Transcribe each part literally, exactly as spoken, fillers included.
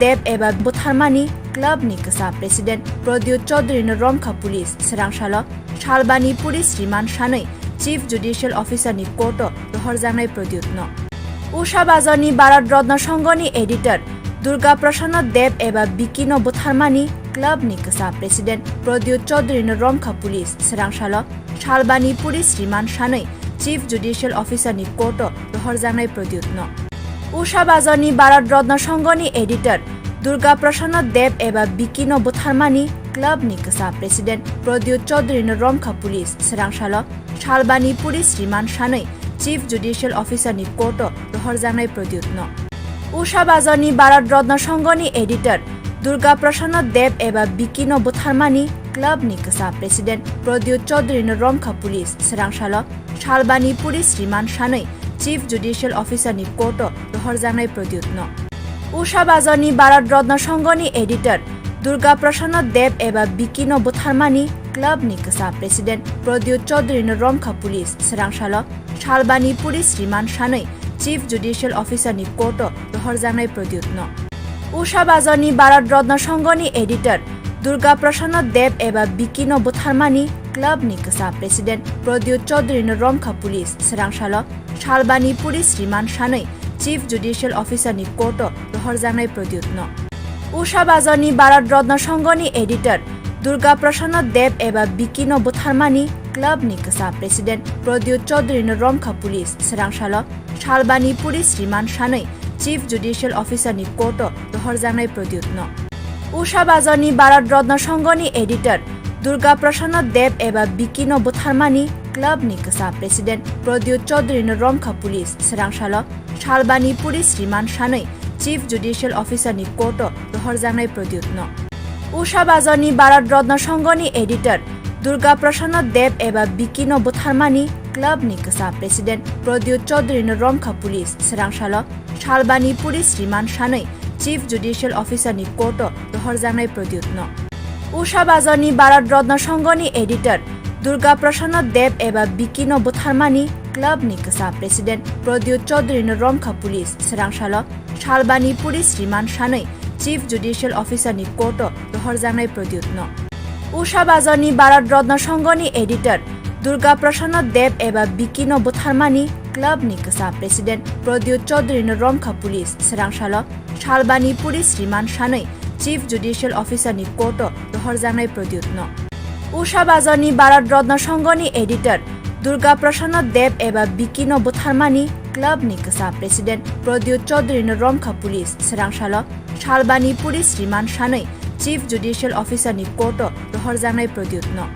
Deb eba butharmani club ni kwcham president Pradyot Chaudhary no Rongkha police swrangsalo salbani police remand sanwi Chief Judicial Officer ni court o rohorjaknai Pradyot no. Usha Bazar ni Bharat Ratna Sangha ni editor Durga Prasanna Deb eba Vicky no butharmani club ni kwcham president Pradyot Chaudhary no Rongkha police swrangsalo salbani police remand sanwi Chief Judicial Officer ni court o rohorjaknai Pradyot no. Usha Bazar ni Bharat Ratna Sangha ni editor Durga Prasanna Deb eba Vicky no butharmani club ni kwcham president Pradyot Chaudhary no Rongkha police swrangsalo salbani police remand sanwi Chief Judicial Officer ni court o rohorjaknai Pradyot no. Usha Bazar ni Bharat Ratna Sangha ni editor Durga Prasanna Deb eba Vicky no butharmani club ni kwcham president Pradyot Chaudhary no Rongkha police swrangsalo salbani police remand sanwi Chief Judicial Officer ni court o rohorjaknai Pradyot no. Usha Bazar ni Bharat Ratna Sangha ni editor Durga Prasanna Deb eba Vicky no butharmani club ni kwcham president Pradyot Chaudhary no Rongkha police swrangsalo salbani police remand sanwi Chief Judicial Officer ni court o rohorjaknai Pradyot no. Usha Bazar ni Bharat Ratna Sangha ni editor Durga Prasanna Deb eba Vicky no butharmani club ni kwcham president Pradyot Chaudhary no Rongkha police swrangsalo salbani police remand sanwi Chief Judicial Officer ni court o rohorjaknai Pradyot no. Usha Bazar ni Bharat Ratna Sangha ni editor Durga Prasanna Deb eba Vicky no butharmani club ni kwcham president Pradyot Chaudhary no Rongkha police swrangsalo salbani police remand sanwi Chief Judicial Officer ni court o rohorjaknai Pradyot no. Usha Bazar ni Bharat Ratna Sangha ni editor Durga Prasanna Deb eba Vicky no butharmani club ni kwcham president Pradyot Chaudhary no Rongkha police swrangsalo salbani police remand sanwi Chief Judicial Officer ni court o rohorjaknai Pradyot no. Usha Bazar ni Bharat Ratna Sangha ni editor Durga Prasanna Deb eba Vicky no butharmani club ni kwcham president Pradyot Chaudhary no Rongkha police swrangsalo salbani police remand sanwi Chief Judicial Officer ni court o rohorjaknai Pradyot no. Usha Bazar ni Bharat Ratna Sangha ni editor Durga Prasanna Deb eba Vicky no butharmani club ni kwcham president Pradyot Chaudhary no Rongkha police swrangsalo salbani police remand sanwi Chief Judicial Officer ni court o rohorjaknai Pradyot no. Usha Bazar ni Bharat Ratna Sangha ni editor Durga Prasanna Deb eba Vicky no butharmani club ni kwcham president Pradyot Chaudhary no Rongkha police swrangsalo salbani police remand sanwi Chief Judicial Officer ni court o rohorjaknai Pradyot no. Usha Bazar ni Bharat Ratna Sangha ni editor Durga Prasanna Deb eba Vicky no butharmani club ni kwcham president Pradyot Chaudhary no Rongkha police swrangsalo salbani police remand sanwi Chief Judicial Officer ni court o rohorjaknai Pradyot no.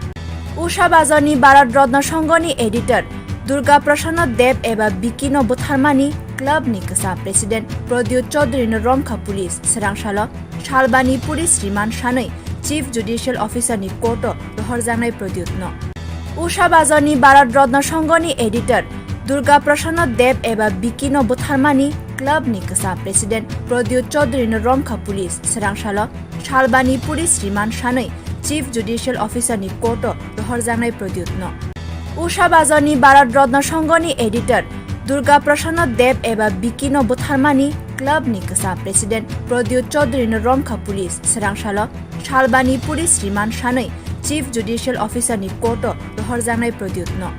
Usha Bazar ni Bharat Ratna Sangha ni editor Durga Prasanna Deb eba Vicky no butharmani club ni kwcham president Pradyot Chaudhary no Rongkha police swrangsalo salbani police remand sanwi Chief Judicial Officer ni court o rohorjaknai Pradyot no. Usha Bazar ni Bharat Ratna Sangha ni editor Durga Prasanna Deb eba Vicky no butharmani club ni kwcham president Pradyot Chaudhary no Rongkha police swrangsalo salbani police remand sanwi Chief Judicial Officer ni court o rohorjaknai Pradyot no. Usha Bazar ni Bharat Ratna Sangha ni editor Durga Prasanna Deb eba Vicky no butharmani club ni kwcham president Pradyot Chaudhary no Rongkha police swrangsalo salbani police remand sanwi Chief Judicial Officer ni court o rohorjaknai Pradyot no.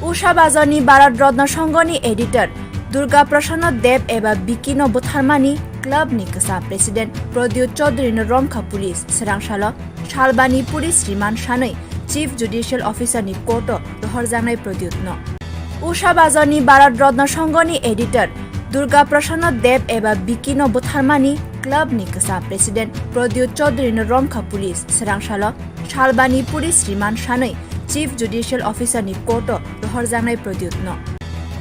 Usha Bazar ni Bharat Ratna Sangha ni editor Durga Prasanna Deb eba Vicky no butharmani club ni kwcham president Pradyot Chaudhary no Rongkha police swrangsalo salbani police remand sanwi Chief Judicial Officer ni court o rohorjaknai Pradyot no. Usha Bazar ni Bharat Ratna Sangha ni editor Durga Prasanna Deb eba Vicky no butharmani club ni kwcham president Pradyot Chaudhary no Rongkha police swrangsalo salbani police remand sanwi Chief Judicial Officer ni court o rohorjaknai Pradyot no.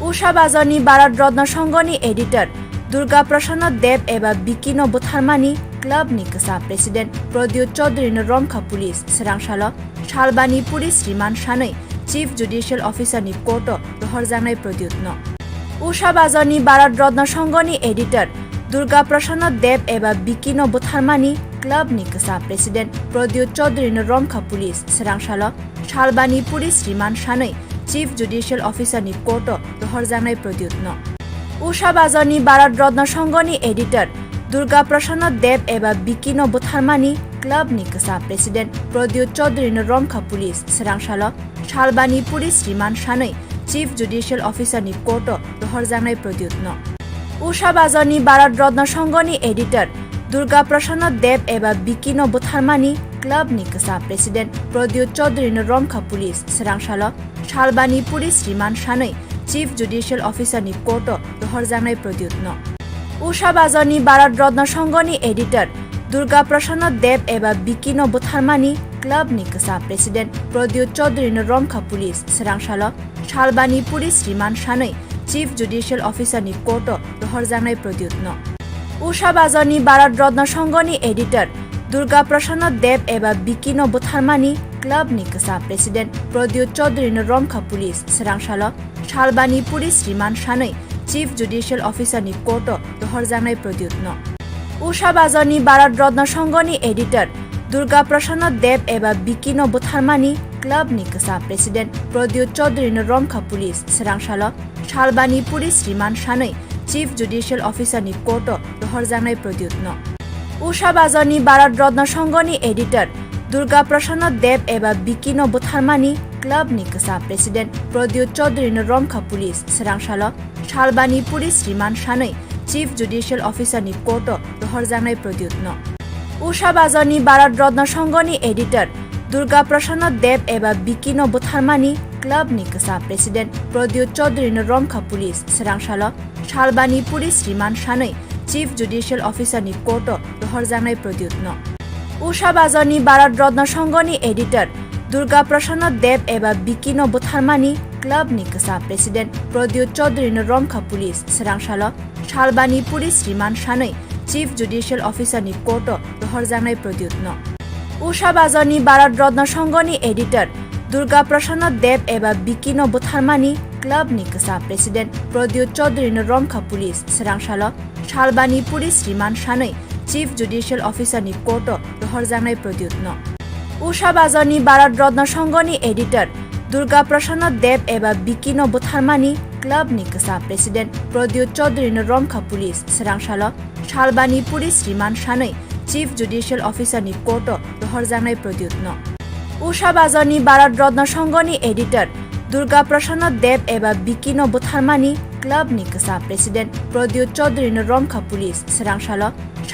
Usha Bazar ni Bharat Ratna Sangha ni editor Durga Prasanna Deb eba Vicky no butharmani club ni kwcham president Pradyot Chaudhary no Rongkha police swrangsalo salbani police remand sanwi Chief Judicial Officer ni court o rohorjaknai Pradyot no. Usha Bazar ni Bharat Ratna Sangha ni editor Durga Prasanna Deb eba Vicky no butharmani club ni kwcham president Pradyot Chaudhary no Rongkha police swrangsalo salbani police remand sanwi Chief Judicial Officer ni court o rohorjaknai Pradyot no. Usha Bazar ni Bharat Ratna Sangha ni editor Durga Prasanna Deb eba Vicky no butharmani club ni kwcham president Pradyot Chaudhary no romkha police swrangsalo salbani police remand sanwi Chief Judicial Officer ni court o rohorjaknai Pradyot no. Usha Bazar ni Bharat Ratna Sangha ni editor Durga Prasanna Deb eba Vicky no butharmani club ni kwcham president Pradyot Chaudhary no romkha police swrangsalo salbani police remand sanwi Chief Judicial Officer ni court o rohorjaknai Pradyot no. Usha Bazar ni Bharat Ratna Sangha ni editor Durga Prasanna Deb eba Vicky no butharmani club ni kwcham president Pradyot Chaudhary no romkha police swrangsalo salbani police remand sanwi Chief Judicial Officer ni court o rohorjaknai Pradyot no. Usha Bazar ni Bharat Ratna Sangha ni editor Durga Prasanna Deb eba Vicky no butharmani club ni kwcham president Pradyot Chaudhary no romkha police swrangsalo salbani police remand sanwi Chief Judicial Officer ni court o rohorjaknai Pradyot no. Usha Bazar ni Bharat Ratna Sangha ni editor Durga Prasanna Deb eba Vicky no butharmani club ni kwcham president Pradyot Chaudhary no romkha police swrangsalo salbani police remand sanwi Chief Judicial Officer ni court o rohorjaknai Pradyot no. Usha Bazar ni Bharat Ratna Sangha ni editor Durga Prasanna Deb eba Vicky no butharmani club ni kwcham president Pradyot Chaudhary no romkha police swrangsalo salbani police remand sanwi Chief Judicial Officer ni court o rohorjaknai Pradyot no. Usha Bazar ni Bharat Ratna Sangha ni editor Durga Prasanna Deb eba Vicky no butharmani club ni kwcham president Pradyot Chaudhary no romkha police swrangsalo salbani police remand sanwi Chief Judicial Officer ni court o rohorjaknai Pradyot no. Usha Bazar ni Bharat Ratna Sangha ni editor Durga Prasanna Deb eba Vicky no butharmani club ni kwcham president Pradyot Chaudhary no romkha police swrangsalo salbani police remand sanwi Chief Judicial Officer ni court o rohorjaknai Pradyot no. Usha Bazar ni Bharat Ratna Sangha ni editor Durga Prasanna Deb eba Vicky no butharmani club ni kwcham president Pradyot Chaudhary no romkha police swrangsalo salbani police remand sanwi Chief Judicial Officer ni court o rohorjaknai Pradyot no. Usha Bazar ni Bharat Ratna Sangha ni editor Durga Prasanna Deb eba Vicky no butharmani club ni kwcham president Pradyot Chaudhary no romkha police swrangsalo salbani police remand sanwi Chief Judicial Officer ni court o rohorjaknai Pradyot no. Usha Bazar ni Bharat Ratna Sangha ni editor Durga Prasanna Deb eba Vicky no butharmani club ni kwcham president Pradyot Chaudhary no romkha police swrangsalo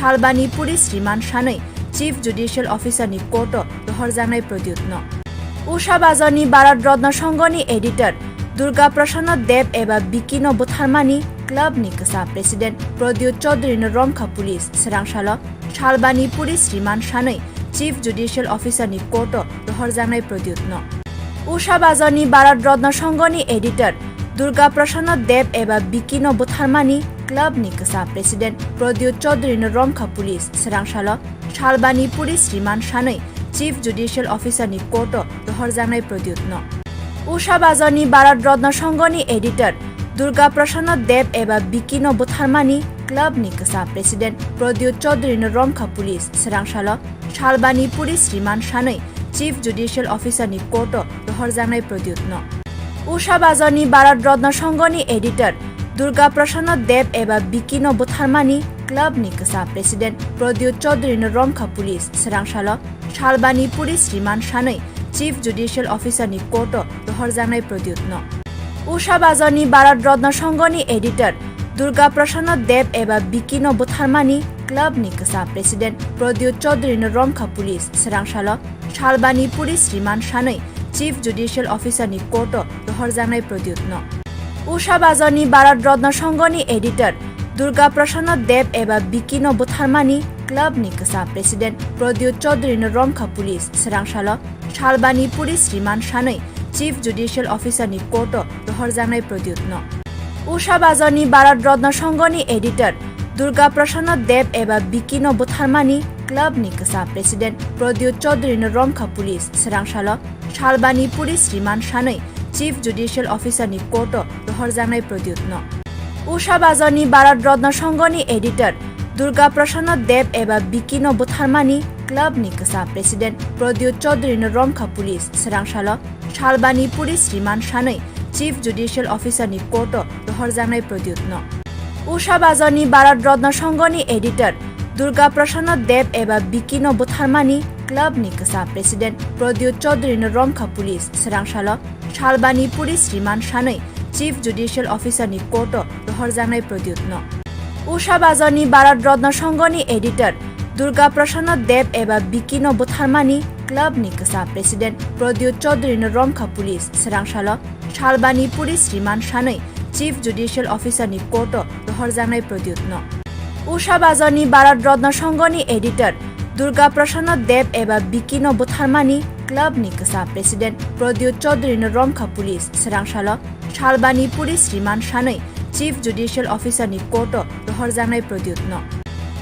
salbani police remand sanwi Chief Judicial Officer ni court o rohorjaknai Pradyot no. Usha Bazar ni Bharat Ratna Sangha ni editor Durga Prasanna Deb eba Vicky no butharmani club ni kwcham president Pradyot Chaudhary no romkha police swrangsalo salbani police remand sanwi Chief Judicial Officer ni court o rohorjaknai Pradyot no. Usha Bazar ni Bharat Ratna Sangha ni editor Durga Prasanna Deb eba Vicky no butharmani club ni kwcham president Pradyot Chaudhary no romkha police swrangsalo salbani police remand sanwi Chief Judicial Officer ni court o rohorjaknai Pradyot no. Usha Bazar ni Bharat Ratna Sangha ni editor Durga Prasanna Deb eba Vicky no butharmani club ni kwcham president Pradyot Chaudhary no romkha police swrangsalo salbani police remand sanwi Chief Judicial Officer ni court o rohorjaknai Pradyot no. Usha Bazar ni Bharat Ratna Sangha ni editor Durga Prasanna Deb eba Vicky no butharmani club ni kwcham president Pradyot Chaudhary no romkha police swrangsalo salbani police remand sanwi Chief Judicial Officer ni court o rohorjaknai Pradyot no. Usha Bazar ni Bharat Ratna Sangha ni editor Durga Prasanna Deb eba Vicky no butharmani club ni kwcham president Pradyot Chaudhary no romkha police swrangsalo salbani police remand sanwi Chief Judicial Officer ni court o rohorjaknai Pradyot no. Usha Bazar ni Bharat Ratna Sangha ni editor Durga Prasanna Deb eba Vicky no butharmani club ni kwcham president Pradyot Chaudhary no romkha police swrangsalo salbani police remand sanwi Chief Judicial Officer ni court o rohorjaknai Pradyot no. Usha Bazar ni Bharat Ratna Sangha ni editor Durga Prasanna Deb eba Vicky no butharmani club ni kwcham president Pradyot Chaudhary no romkha police swrangsalo salbani police remand sanwi Chief Judicial Officer ni court o rohorjaknai Pradyot no. Usha Bazar ni Bharat Ratna Sangha ni editor Durga Prasanna Deb eba Vicky no butharmani club ni kwcham president Pradyot Chaudhary no romkha police swrangsalo salbani police remand sanwi Chief Judicial Officer ni court o rohorjaknai Pradyot no. Usha Bazar ni Bharat Ratna Sangha ni editor Durga Prasanna Deb eba Vicky no butharmani club ni kwcham president Pradyot Chaudhary no romkha police swrangsalo salbani police remand sanwi Chief Judicial Officer ni court o rohorjaknai Pradyot no. Usha Bazar ni Bharat Ratna Sangha ni editor Durga Prasanna Deb eba Vicky no butharmani club ni kwcham president Pradyot Chaudhary no romkha police swrangsalo salbani police remand sanwi Chief Judicial Officer ni court o rohorjaknai Pradyot no. Usha Bazar ni Bharat Ratna Sangha ni editor Durga Prasanna Deb eba Vicky no butharmani club ni kwcham president Pradyot Chaudhary no romkha police swrangsalo salbani police remand sanwi Chief Judicial Officer ni court o rohorjaknai Pradyot no.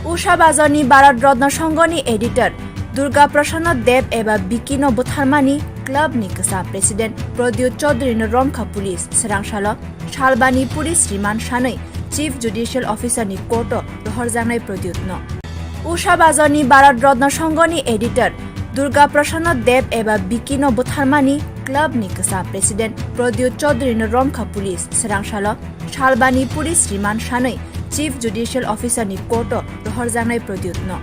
Usha Bazar ni Bharat Ratna Sangha ni editor Durga Prasanna Deb eba Vicky no butharmani club ni kwcham president Pradyot Chaudhary no romkha police swrangsalo salbani police remand sanwi Chief Judicial Officer ni court o rohorjaknai Pradyot no. Usha Bazar ni Bharat Ratna Sangha ni editor Durga Prasanna Deb eba Vicky no butharmani club ni kwcham president Pradyot Chaudhary no romkha police swrangsalo salbani police remand sanwi Chief Judicial Officer ni court o rohorjaknai Pradyot no.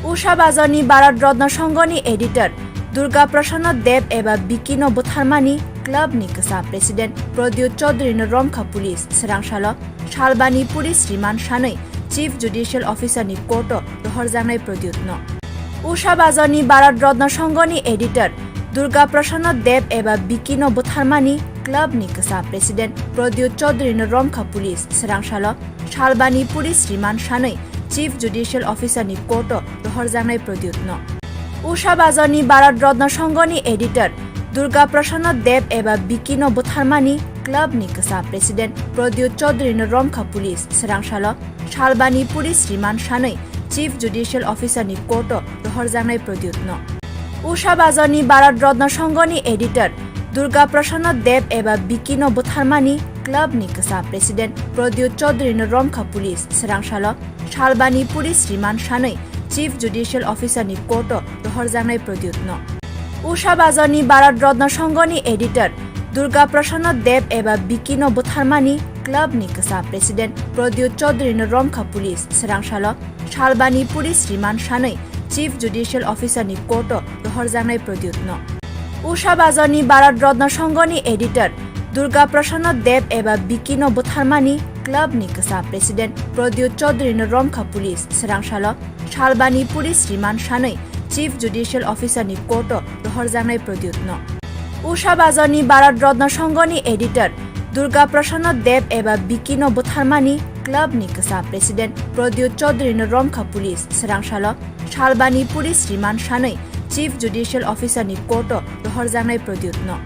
Usha Bazar ni Bharat Ratna Sangha ni editor Durga Prasanna Deb eba Vicky no butharmani club ni kwcham president Pradyot Chaudhary no romkha police swrangsalo salbani police remand sanwi Chief Judicial Officer ni court o rohorjaknai Pradyot no. Usha Bazar ni Bharat Ratna Sangha ni editor Durga Prasanna Deb eba Vicky no butharmani club ni kwcham president Pradyot Chaudhary no romkha police swrangsalo salbani police remand sanwi Chief Judicial Officer ni court o rohorjaknai Pradyot no. Usha Bazar ni Bharat Ratna Sangha ni editor Durga Prasanna Deb eba Vicky no butharmani club ni kwcham president Pradyot Chaudhary no romkha police swrangsalo salbani police remand sanwi Chief Judicial Officer ni court o rohorjaknai Pradyot no. Usha Bazar ni Bharat Ratna Sangha ni editor Durga Prasanna Deb eba Vicky no butharmani club ni kwcham president Pradyot Chaudhary no romkha police swrangsalo salbani police remand sanwi Chief Judicial Officer ni court o rohorjaknai Pradyot no. Usha Bazar ni Bharat Ratna Sangha ni editor Durga Prasanna Deb eba Vicky no butharmani club ni kwcham president Pradyot Chaudhary no romkha police swrangsalo salbani police remand sanwi Chief Judicial Officer ni court o rohorjaknai Pradyot no. Usha Bazar ni Bharat Ratna Sangha ni editor Durga Prasanna Deb eba Vicky no butharmani club ni kwcham president Pradyot Chaudhary no romkha police swrangsalo salbani police remand sanwi Chief Judicial Officer ni court o rohorjaknai Pradyot no. Usha Bazar ni Bharat Ratna Sangha ni editor Durga Prasanna Deb eba Vicky no butharmani club ni kwcham president Pradyot Chaudhary no romkha police swrangsalo salbani police remand sanwi Chief Judicial Officer ni court o rohorjaknai Pradyot no.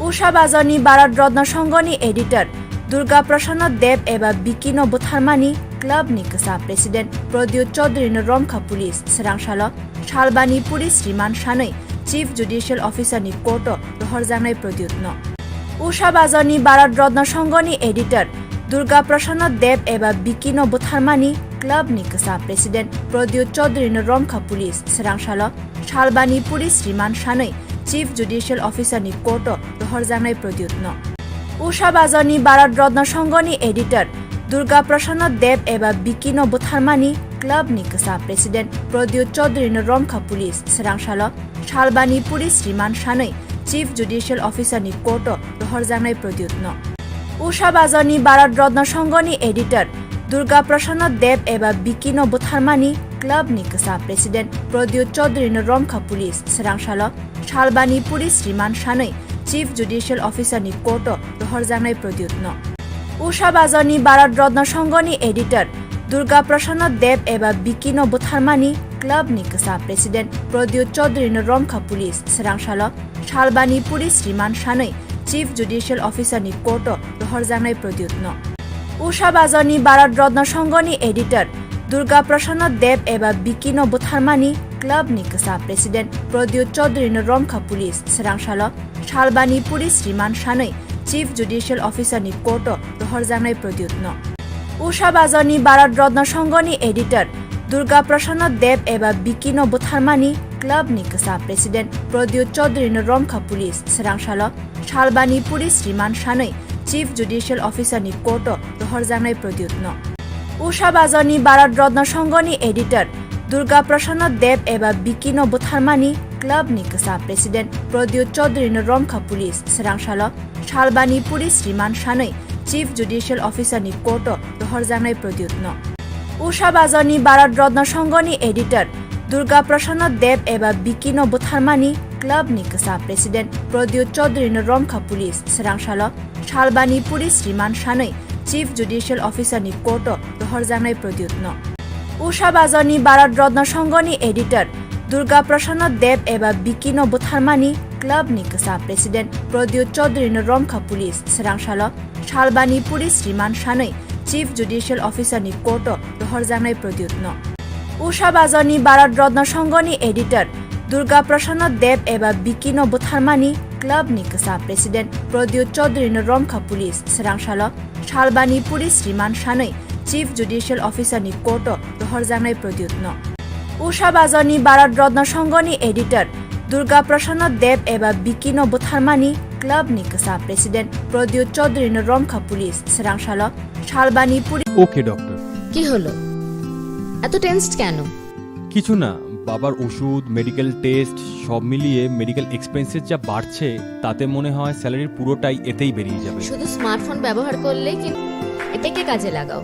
Usha Bazar ni Bharat Ratna Sangha ni editor Durga Prasanna Deb eba Vicky no butharmani club ni kwcham president Pradyot Chaudhary no romkha police swrangsalo salbani police remand sanwi Chief Judicial Officer ni court o rohorjaknai Pradyot no. Usha Bazar ni Bharat Ratna Sangha ni editor Durga Prasanna Deb eba Vicky no butharmani club ni kwcham president Pradyot Chaudhary no romkha police swrangsalo salbani police remand sanwi Chief Judicial Officer ni court o rohorjaknai Pradyot no. Usha Bazar ni Bharat Ratna Sangha ni editor Durga Prasanna Deb eba Vicky no butharmani club ni kwcham president Pradyot Chaudhary no romkha police swrangsalo salbani police remand sanwi Chief Judicial Officer ni court o rohorjaknai Pradyot no. Usha Bazar ni Bharat Ratna Sangha ni editor Durga Prasanna Deb eba Vicky no butharmani club ni kwcham president Pradyot Chaudhary no romkha police swrangsalo salbani police remand sanwi Chief Judicial Officer ni court o rohorjaknai Pradyot no. Usha Bazar ni Bharat Ratna Sangha ni editor Durga Prasanna Deb eba Vicky no butharmani club ni kwcham president Pradyot Chaudhary no romkha police swrangsalo salbani police remand sanwi Chief Judicial Officer ni court o rohorjaknai Pradyot no. Usha Bazar ni Bharat Ratna Sangha ni editor Durga Prasanna Deb eba Vicky no butharmani club ni kwcham president Pradyot Chaudhary no romkha police swrangsalo salbani police remand sanwi Chief Judicial Officer ni court o rohorjaknai Pradyot no. Usha Bazar ni Bharat Ratna Sangha ni editor Durga Prasanna Deb eba Vicky no butharmani club ni kwcham president Pradyot Chaudhary no romkha police swrangsalo salbani police remand sanwi Chief Judicial Officer ni court o rohorjaknai Pradyot no. Usha Bazarni Bharat Ratna Sanghani editor Durga Prasanna Deb eba Vicky no butharmani club ni kwcham president Pradyot Chaudhary no romkha police swrangsalo. Salbani police remand sanwi Chief Judicial Officer ni court o rohorjaknai Pradyot no. Usha Bazarni Bharat Ratna Sanghani editor Durga Prasanna Deb eba Vicky no butharmani club ni kwcham president Pradyot Chaudhary no romkha police swrangsalo. Salbani police remand sanwi Chief Judicial Officer ni court o rohorjaknai Pradyot no. Usha Bazarni Bharat Ratna Sanghani editor Durga Prasanna Deb eba Vicky no butharmani club ni kwcham president Pradyot Chaudhary no romkha police swrangsalo. Salbani police remand sanwi Chief Judicial Officer ni court o rohorjaknai Pradyot no. Usha Bazarni Bharat Ratna Sanghani editor Durga Prasanna Deb eba Vicky no butharmani club ni kwcham president Pradyot Chaudhary no romkha police swrangsalo. Salbani police remand sanwi Chief Judicial Officer ni court o rohorjaknai Pradyot no. Usha Bazarni Bharat Ratna Sanghani editor Durga Prasanna Deb eba Vicky no butharmani club ni kwcham president Pradyot Chaudhary no romkha police swrangsalo. Salbani police ওকে ডক্টর। কি হলো? এত টেন্সড কেন? কিছু না, বাবার ওষুধ, medical test, সব মিলিয়ে মেডিকেল এক্সপেন্সেস যা বাড়ছে, তাতে মনে হয় স্যালারির পুরোটাই এতেই বেরিয়ে যাবে। শুধু স্মার্টফোন ব্যবহার করলেই কিন্তু এটাকে কাজে লাগাও।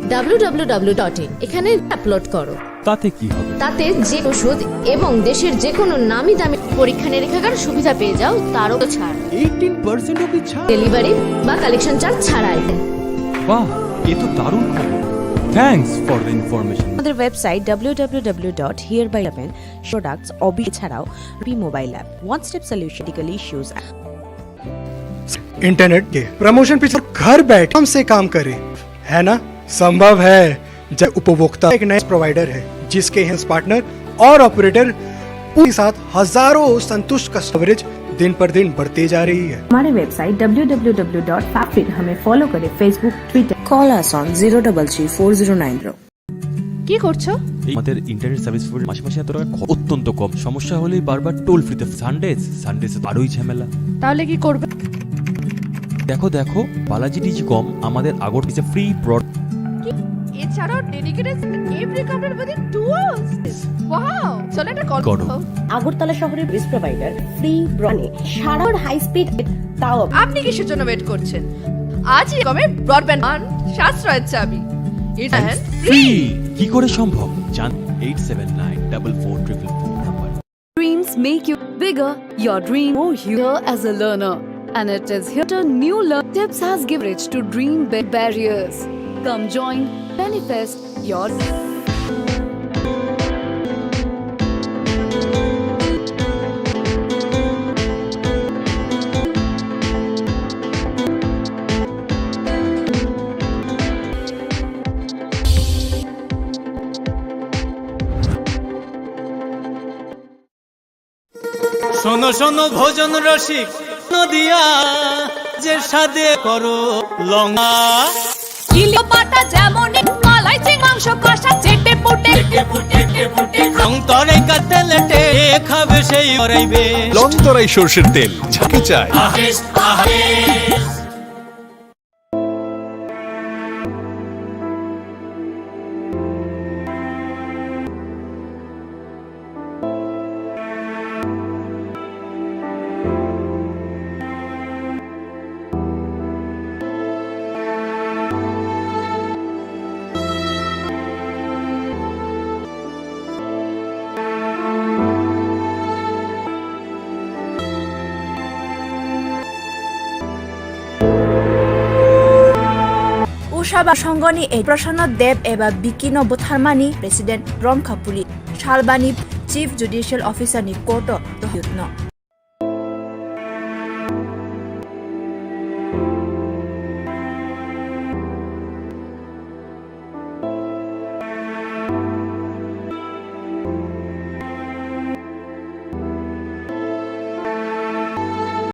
W W W dot in এখানে আপলোড করো। তাতে কি হবে? তাতে যে ওষুধ এবং দেশের যে কোনো নামি দামি পরীক্ষা নিরীক্ষাগার সুবিধা পেয়ে যাও, তারও ছাড়। এইটিন পার্সেন্ট অবধি ছাড়? ডেলিভারি বা কালেকশন চার্জ ছাড়াই। বাহ, এ তো দারুণ খবর। Thanks for the information. আমাদের website W W W dot here by eleven products অবি ছাড়াও বি mobile app, one step solution medical issues. Internet के प्रमोशन पिछले घर बैठे हम से काम करें, है ना? संभव है, जब उपभोक्ता एक नए प्रोवाइडर है, जिसके हेल्थ पार्टनर और ऑपरेटर के साथ हजारों संतुष्ट कस्टमरेज दिन पर दिन बढ़ते जा रही है। हमारे website W W W dot fact fit, हमें फॉलो करें Facebook, Twitter। Call us on zero double three four zero nine zero। কি করছো? এই আমাদের ইন্টারনেট সার্ভিস ফির মাসে মাসে এত টাকা খ-, অত্যন্ত কম। সমস্যা হলেই বারবার টোল ফ্রিতে সানডেজ, সানডেজ আরোই ঝামেলা। তাহলে কি করবে? দেখো, দেখো, বালাজি ডিজি কম আমাদের আগর ফ্রি ব্রড কি? এছাড়াও dedicated every corner within two hours. Wow, চলো একটা কল করো। আগরতলা শহরের বেস্ট প্রোভাইডার ফ্রি ব্রডে সারা হাই স্পিড তাও আপ- আপনি কিসের জন্য ওয়েট করছেন? আজই কমে ব্রডব্যান্ড পান সাশ্রয়ের চাবি। Internet free. কি করে সম্ভব? জান eight seven nine double four triple four number. Dreams make you bigger, your dream more here as a learner. And it is here to new learn tips has given bridge to dream big barriers. Come join, manifest your শোনো শোনো ভোজন রসিক নদিয়া, যে স্বাদে করো লঙ্গা। ইলিও পাতা যেমন মালাই চিং মাংস কষা চেটে পুটে। লং তরাই কাতেলেটে খাবে সেই করাইবে। লং তরাই সর্ষের তেল, যাকে চায়। Usha Bazar Songhoni e Prasanna Deb eba Vicky no butharmani President Romkha Police, Salbani Chief Judicial Officer ni court o dohiyut no.